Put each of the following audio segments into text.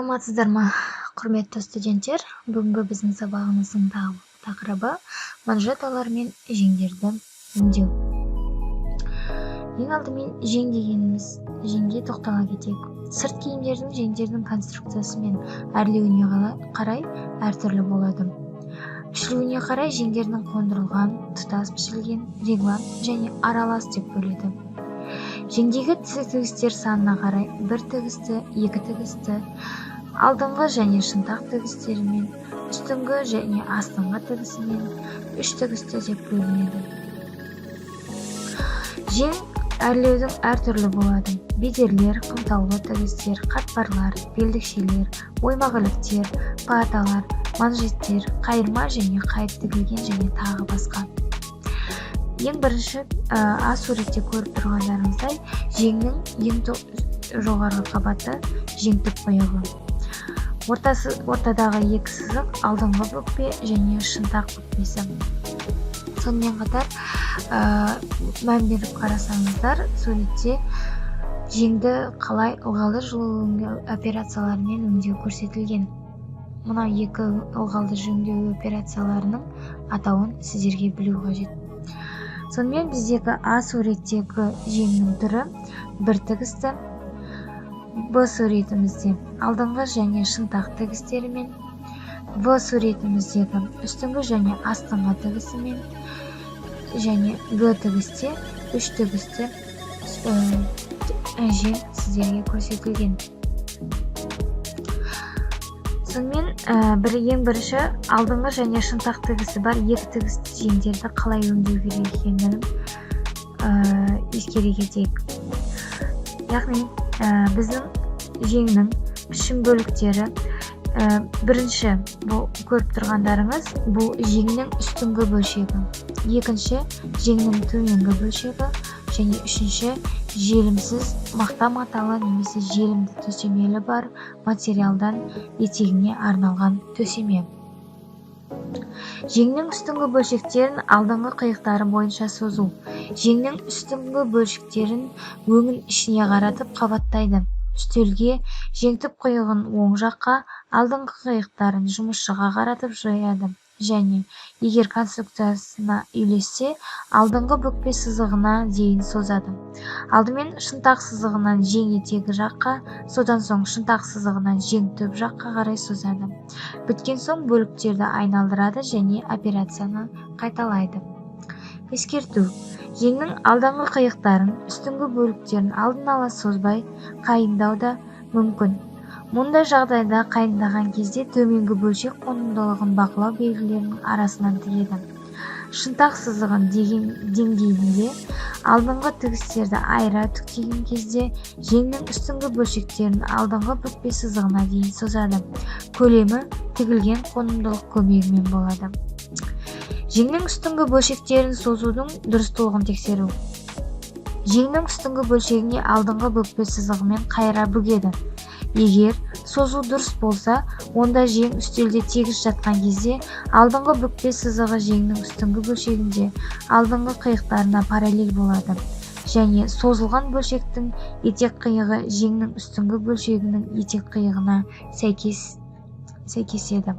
Саламатсыздар ма, құрметті студенттер! Бүгінгі біздің сабағымыздың тақырыбы – манжеталар мен жеңдерді өңдеу. Ең алдымен жең дегеніміз, жеңге тоқтала кетейік. Сырт киімдердің жеңдердің конструкциясы мен әрлеуіне қарай әртүрлі болады. Пішілуіне қарай жеңдердің қондырылған, тұтас пішілген, реглан және аралас деп бөледі. Жеңдегі тігістер санына қарай бір тігісті, екі тігісті, алдыңғы және шынтақ тігістерімен, үстіңгі және астыңғы тігісімен, үш тігісті деп бөлінеді. Жең әрлеудің әртүрлі болады: бедерлер, қымтаулы тігістер, қатпарлар, белдікшелер, оймақ іліктер, паталар, манжеттер, қайырма және қайып тігілген және тағы басқа. Ең бірінші, а суретте көріп тұрғандарыңыздай, жеңнің ең жоғарғы қабаты – жеңтік қиығы. Ортасы, ортадағы екі сызық – алдыңғы бүкпе және шынтақ бүкпесі. Сонымен қатар, мән беріп қарасаңыздар, суретте жеңді қалай ылғалды жылу өңдеу операцияларымен өңдеу көрсетілген. Мынау екі ылғалды өңдеу операцияларының атауын сіздерге білу қажет. Сонымен, біздегі а суреттегі жеңнің түрі бір тігісті, б суретімізде алдыңғы және шынтақ тігістерімен, в суретіміздегі үстіңгі және астыңғы тігісімен және г тігісте үш тігісті жең сіздерге көрсетілген. Сонымен, бір ең бірінші алдыңғы және шынтақ тігісі бар екі тігісті жеңдерді қалай өңдеу керек екенін ескере кетейік. Яғни, біздің жеңнің пішін бөліктері, бірінші, бұл көріп тұрғандарыңыз, бұл жеңнің үстіңгі бөлшегі, екінші – жеңнің төменгі бөлшегі және үшінші – желімсіз мақта маталы немесе желімді төсемелі бар материалдан етегіне арналған төсеме. Жеңнің үстіңгі бөлшектерін алдыңғы қиықтары бойынша созу. Жеңнің үстіңгі бөлшектерін өңін ішіне қаратып қабаттайды. Үстелге жеңтік қиығын оң жаққа, алдыңғы қиықтарын жұмысшыға қаратып жаяды және егер конструкциясына үйлессе, алдыңғы бүкпе сызығына дейін созады. Алдымен шынтақ сызығынан жең етегі жаққа, содан соң шынтақ сызығынан жең түп жаққа қарай созады. Біткен соң бөліктерді айналдырады және операцияны қайталайды. Ескерту: жеңнің алдыңғы қиықтарын, үстіңгі бөліктерін алдын ала созбай қайымдау да мүмкін. Мұндай жағдайда қайымдаған кезде төменгі бөлшек қонымдылығын бақылау белгілерінің арасынан тігеді. Шынтақ сызығын деген деңгейінде алдыңғы тігістерді айыра үтіктеген кезде жеңнің үстіңгі бөлшектерін алдыңғы бүкпе сызығына дейін созады. Көлемі тігілген қонымдылық көмегімен болады. Жеңнің үстіңгі бөлшектерін созудың дұрыстылығын тексеру. Жеңнің үстіңгі бөлшегіне алдыңғы бүкпе сызығымен қайыра бүгеді. Егер созу дұрыс болса, онда жең үстелде тегіс жатқан кезде алдыңғы бүкпе сызығы жеңнің үстіңгі бөлшегінде алдыңғы қиықтарына параллель болады және созылған бөлшектің етек қиығы жеңнің үстіңгі бөлшегінің етек қиығына сәйкес сәйкеседі.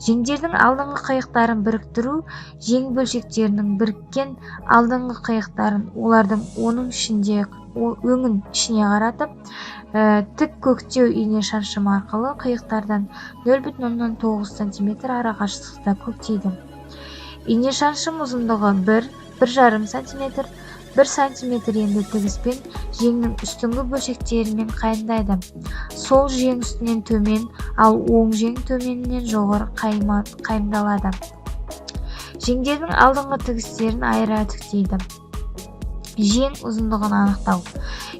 Жеңдердің алдыңғы қиықтарын біріктіру. Жең бөлшектерінің біріккен алдыңғы қиықтарын олардың оның ішінде өңін ішіне қаратып, тік көктеу ине шаншымы арқылы қиықтардан 0,9 сантиметр арақашықтықта көктейді. Ине шаншым ұзындығы 1-1,5 сантиметр, 1 сантиметр енді тігіспен жеңнің үстіңгі бөлшектерімен қайымдайды. Сол жең үстінен төмен, ал оң жең төменінен жоғары қайымдалады. Жеңдердің алдыңғы тігістерін айыра үтіктейді. Жең ұзындығын анықтау.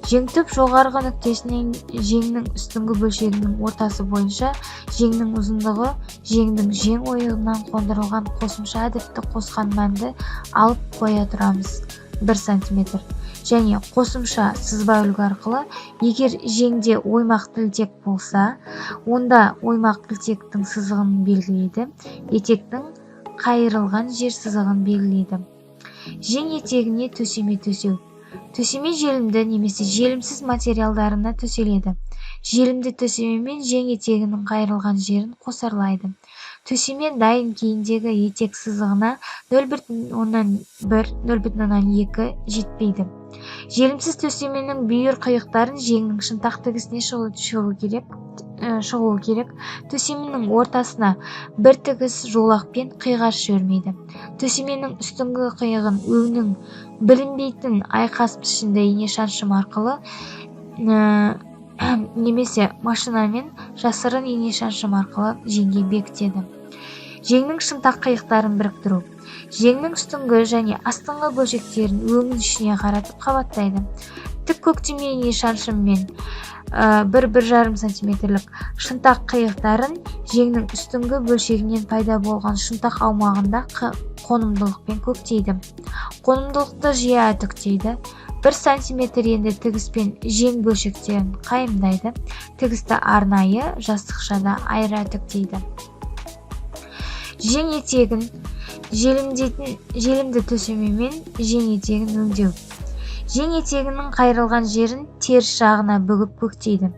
Жеңтүп жоғарғы нүктесінен жеңнің үстіңгі бөлшегінің ортасы бойынша жеңнің ұзындығы жеңнің жең ойығынан қондырылған қосымша әдіпті қосқан мәнді алып қоя тұрамыз, 1 сантиметр, және қосымша сызба үлгі арқылы, егер жеңде оймақ тілтек болса, онда оймақ тілтектің сызығын белгілейді, етектің қайырылған жер сызығын белгілейді. Жең етегіне төсеме төсеу. Төсеме желімді немесе желімсіз материалдарына төселеді. Желімді төсемемен жең етегінің қайырылған жерін қосарлайды. Төсеме дайын кейіндегі етек сызығына 0,1, 0,2 жетпейді. Желімсіз төсеменің бүйір қиықтарын жеңнің шынтақ тігісіне шығуы керек. Төсеменің ортасына бір тігіс жолақпен қиғаш өрмейді. Төсеменің үстіңгі қиығын өңнің білінбейтін айқас пішінді ине шаншым арқылы немесе машинамен жасырын ине шаншым арқылы жеңге бекітеді. Жеңнің шынтақ қиықтарын біріктіру. Жеңнің үстіңгі және астыңғы бөлшектерін өңін ішіне қаратып қабаттайды. Тік көктеме ине шаншыммен 1-1,5 сантиметрлік шынтақ қиықтарын жеңнің үстіңгі бөлшегінен пайда болған шынтақ аумағында қонымдылықпен көктейді. Қонымдылықты жиі үтіктейді. 1 сантиметр енді тігіспен жең бөлшектерін қайымдайды. Тігісті арнайы жастықшада айыра үтіктейді. Жең етегін желімдейтін желімді төсемемен жең етегін өңдеу. Жең етегінің қайырылған жерін теріс жағына бүгіп көктейді,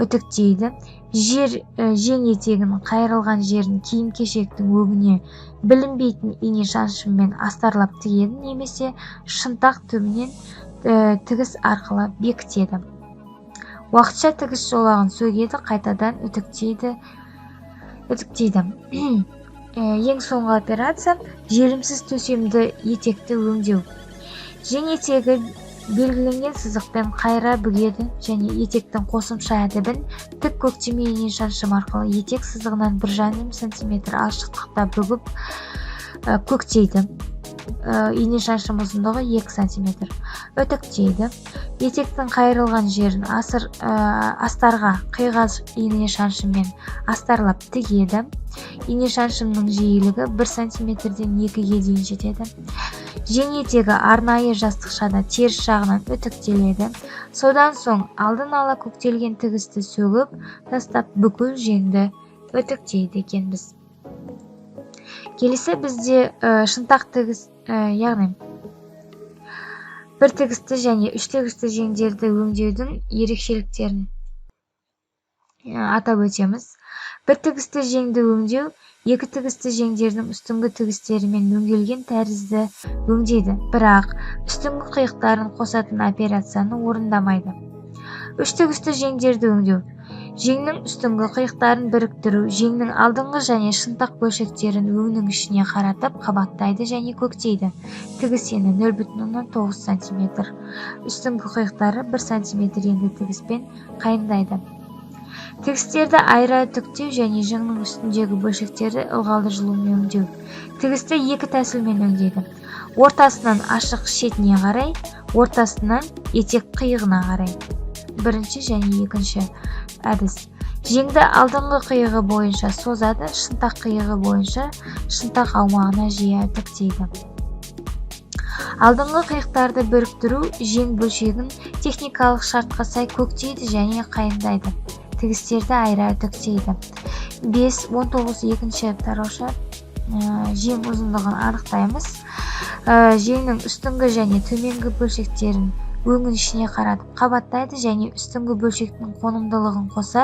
үтіктейді. Жең етегінің қайырылған жерін киім-кешектің өңіне білінбейтін ине шаншыммен астарлап тігеді немесе шынтақ түбінен тігіс арқылы бекітеді. Уақытша тігіс жолағын сөгеді, қайтадан үтіктейді. Ең соңғы операция желімсіз төсемді етекті өңдеу. Жең етегі белгіленген сызықпен қайыра бүгеді және етектің қосымша әдібін тік көктеме ине шаншым арқылы етек сызығынан 1,5 сантиметр алшақтықта бүгіп көктейді. Ине шаншым ұзындығы 2 сантиметр. Үтіктейді. Етектің қайырылған жерін астарға қиғаш ине шаншыммен астарлап тігеді. Ине шаншымның жиілігі 1 сантиметрден 2-ге дейін жетеді. Жең етегі арнайы жастықшада теріс жағынан үтіктеледі. Содан соң алдын ала көктелген тігісті сөгіп тастап бүкіл жеңді үтіктейді екенбіз. Келесі бізде шынтақ тігіс, яғни бір тігісті және үш тігісті жеңдерді өңдеудің ерекшеліктерін атап өтеміз. Бір тігісті жеңді өңдеу екі тігісті жеңдердің үстіңгі тігістерімен өңделген тәрізді өңдейді, бірақ үстіңгі қиықтарын қосатын операцияны орындамайды. Үш тігісті жеңдерді өңдеу жеңнің үстіңгі қиықтарын біріктіру, жеңнің алдыңғы және шынтақ бөлшектерін өңнің ішіне қаратып қабаттайды және көктейді. Тігіс ені 0,9 сантиметр. Үстіңгі қиықтары 1 сантиметр енді тігіспен қайындайды. Тігістерді айыра үтіктеу және жіңнің үстіндегі бөлшектерді ылғалды жылумен өңдеу. Тігісті екі тәсілмен өңдейді. Ортасынан ашық шетіне қарай, ортасынан етек қиығына қарай. Бірінші және екінші әдіс. Жеңді алдыңғы қиығы бойынша созады, шынтақ қиығы бойынша шынтақ аумағына жиі үтіктейді. Алдыңғы қиықтарды біріктіру жең бөлшегін техникалық шартқа сай көктейді және қайындайды. Тігістерді айыра үтіктейді. 5, 19 екінші тарауша жең ұзындығын анықтаймыз. Жеңнің үстіңгі және төменгі бөлшектерін өңін ішіне қаратып қабаттайды және үстіңгі бөлшектің қонымдылығын қоса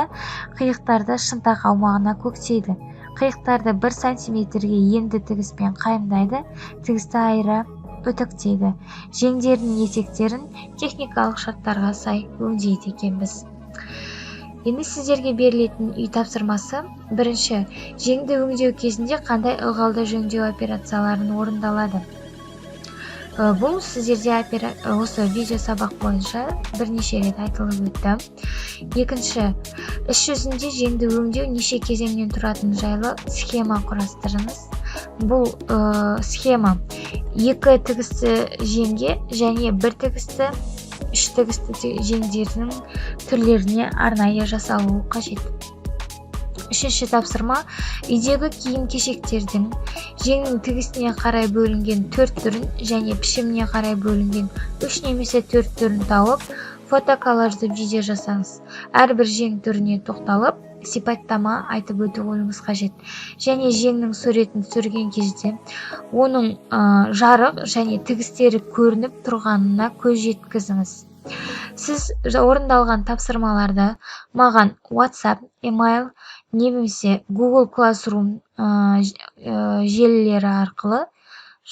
қиықтарды шынтақ аумағына көктейді. Қиықтарды 1 сантиметрге енді тігіспен қайымдайды, тігісті айыра үтіктейді. Жеңдердің етектерін техникалық шарттарға сай өңдейді екенбіз. Енді сіздерге берілетін үй тапсырмасы: бірінші, жеңді өңдеу кезінде қандай ылғалды жөндеу операцияларын орындалады? Бұл сіздерде осы видео сабақ бойынша бірнеше рет айтылып өтті. Екінші, іс жүзінде жеңді өңдеу неше кезеңнен тұратыны жайлы схема құрастырыңыз. Бұл схема екі тігісті жеңге және бір тігісті, үш тігісті жеңдердің түрлеріне арнайы жасалуы қажет. Үшінші тапсырма: үйдегі киім-кешектердің жеңнің тігісіне қарай бөлінген 4 түрін және пішіміне қарай бөлінген 3 немесе 4 түрін тауып, фотоколлажды видео жасаңыз. Әрбір жең түріне тоқталып, сипаттама айтып өтуіңіз қажет. Және жеңнің суретін түсірген кезде оның жарық және тігістері көрініп тұрғанына көз жеткізіңіз. Сіз орындалған тапсырмаларды маған WhatsApp, email немесе Google Classroom желілері арқылы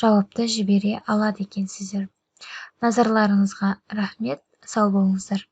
жауапты жібере алады екенсіздер. Назарларыңызға рахмет, сау болыңыздар.